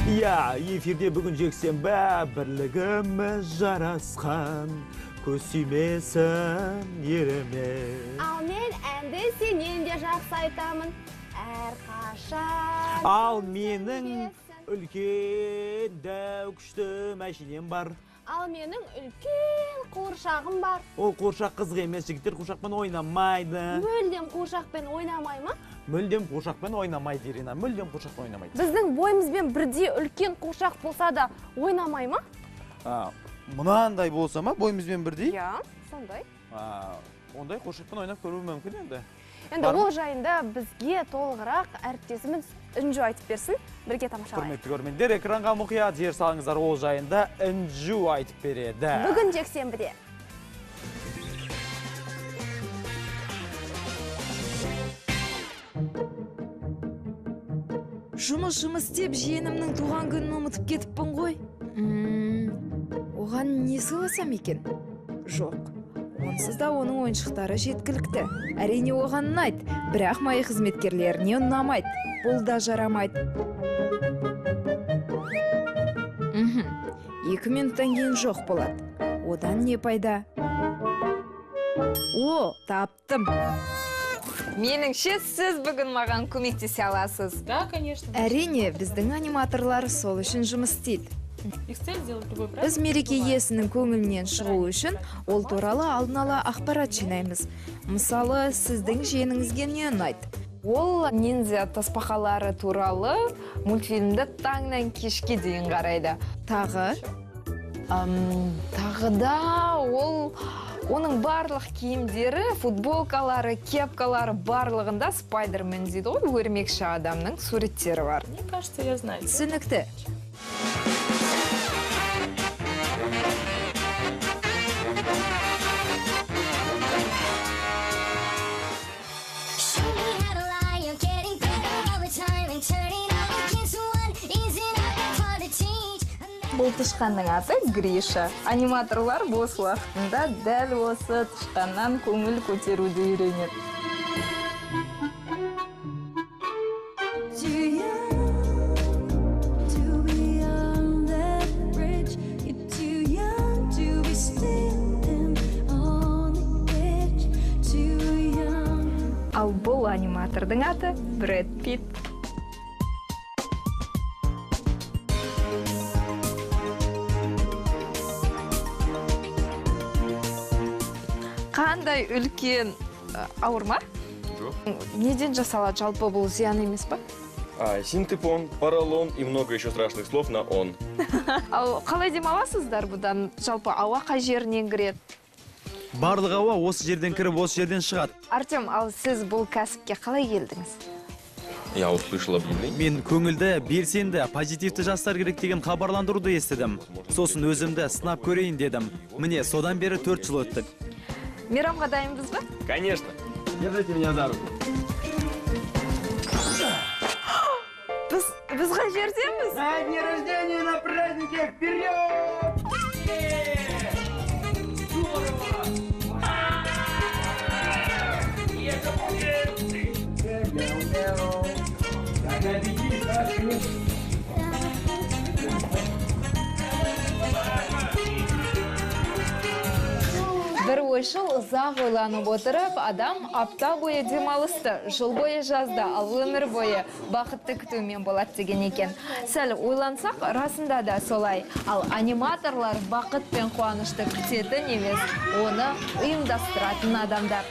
Иә, эфирде бүгін жексенбі, бірлігіміз жарасқан, көз тимесін еліме. Ал мен әнді сенен де жақсы айтамын, әрқашан. Ал менің үлкен дәу күшті мәшинем бар. Ал менің үлкен қуыршағым бар. Ол қуыршақ қызық емес, жігіттер қуыршақпен ойнамайды. Мүлдем қуыршақпен ойнамай ма? Мүлдем қуыршақпен ойнамайды, Ирина, мүлдем қуыршақпен ойнамайды. Біздің бойымызбен бірдей үлкен қуыршақ болса да ойнамай ма? Мынандай болса ма, бойымызбен бірдей? Иә, сондай. Ондай қуыршақпен ойнап көру мүмкін енді. Енді ол жайында бізге толығырақ әріптесіміз Інжу айтып берсін, бірге тамашалайық. Құрметті көрермендер, экранға мұқият зер салыңыздар, ол жайында Інжу айтып береді. Бүгін жексенбіде. Жұмыс деп жиенімнің туған күнін ұмытып кетіппін ғой. Оған не сыйласам екен? Жоқ. Онсыз да оның ойыншықтары жеткілікті. Әрине оған ұнайды, бірақ МАИ қызметкерлеріне ұнамайды. Бұл да жарамайды. 2 минуттан кейін жоқ болады. Одан не пайда? О, таптым. Меніңше, сіз бүгін маған көмектесе аласыз. Да, конечно. Әрине, біздің аниматорлар сол үшін жұмыс істейді. Біз мереке иесінің көңілінен шығу үшін ол туралы алдын ала ақпарат жинаймыз. Мысалы, сіздің жиеніңізге не ұнайды? Ол ниндзя тасбақалары туралы мультфильмді таңнан кешке дейін қарайды. Тағы? Тағы да ол оның барлық киімдері, футболкалары, кепкалары барлығында Спайдермен дейді ғой, өрмекші адамның суреттері бар. Мне кажется, я знаю. Түсінікті. Бұл тышқанның аты Гриша. Аниматорлар бос уақытында дәл осы тышқаннан көңіл көтеруді үйренеді. Ал бұл аниматордың аты Брэд Питт. Қандай үлкен ауыр ма? Жоқ. Неден жасалады жалпы, бұл зиян емес па? Синтепон, поролон и много еще страшных слов на он. Ал қалай демаласыздар бұдан? Жалпы ауа қай жерінен кіреді? Барлық ауа осы жерден кіріп, осы жерден шығады. Артем, ал сіз бұл кәсіпке қалай келдіңіз? Я услышал объявление. Мен көңілді, белсенді, позитивті жастар керек деген хабарландыруды естідім. Сосын өзімді сынап көрейін дедім. Міне, содан бері 4 жыл өтті. Мейрамға дайынбыз ба? Конечно. Держите меня за руку. Біз қай жердеміз? На дне рождения, на празднике, вперед! Бір ойшыл ұзақ ойланып отырып, адам апта бойы демалысты, жыл бойы жазды, ал өмір бойы бақытты күтумен болады деген екен. Сәл ойлансақ, расында да солай. Ал аниматорлар бақыт пен қуанышты күтетін емес, оны ұйымдастыратын адамдар.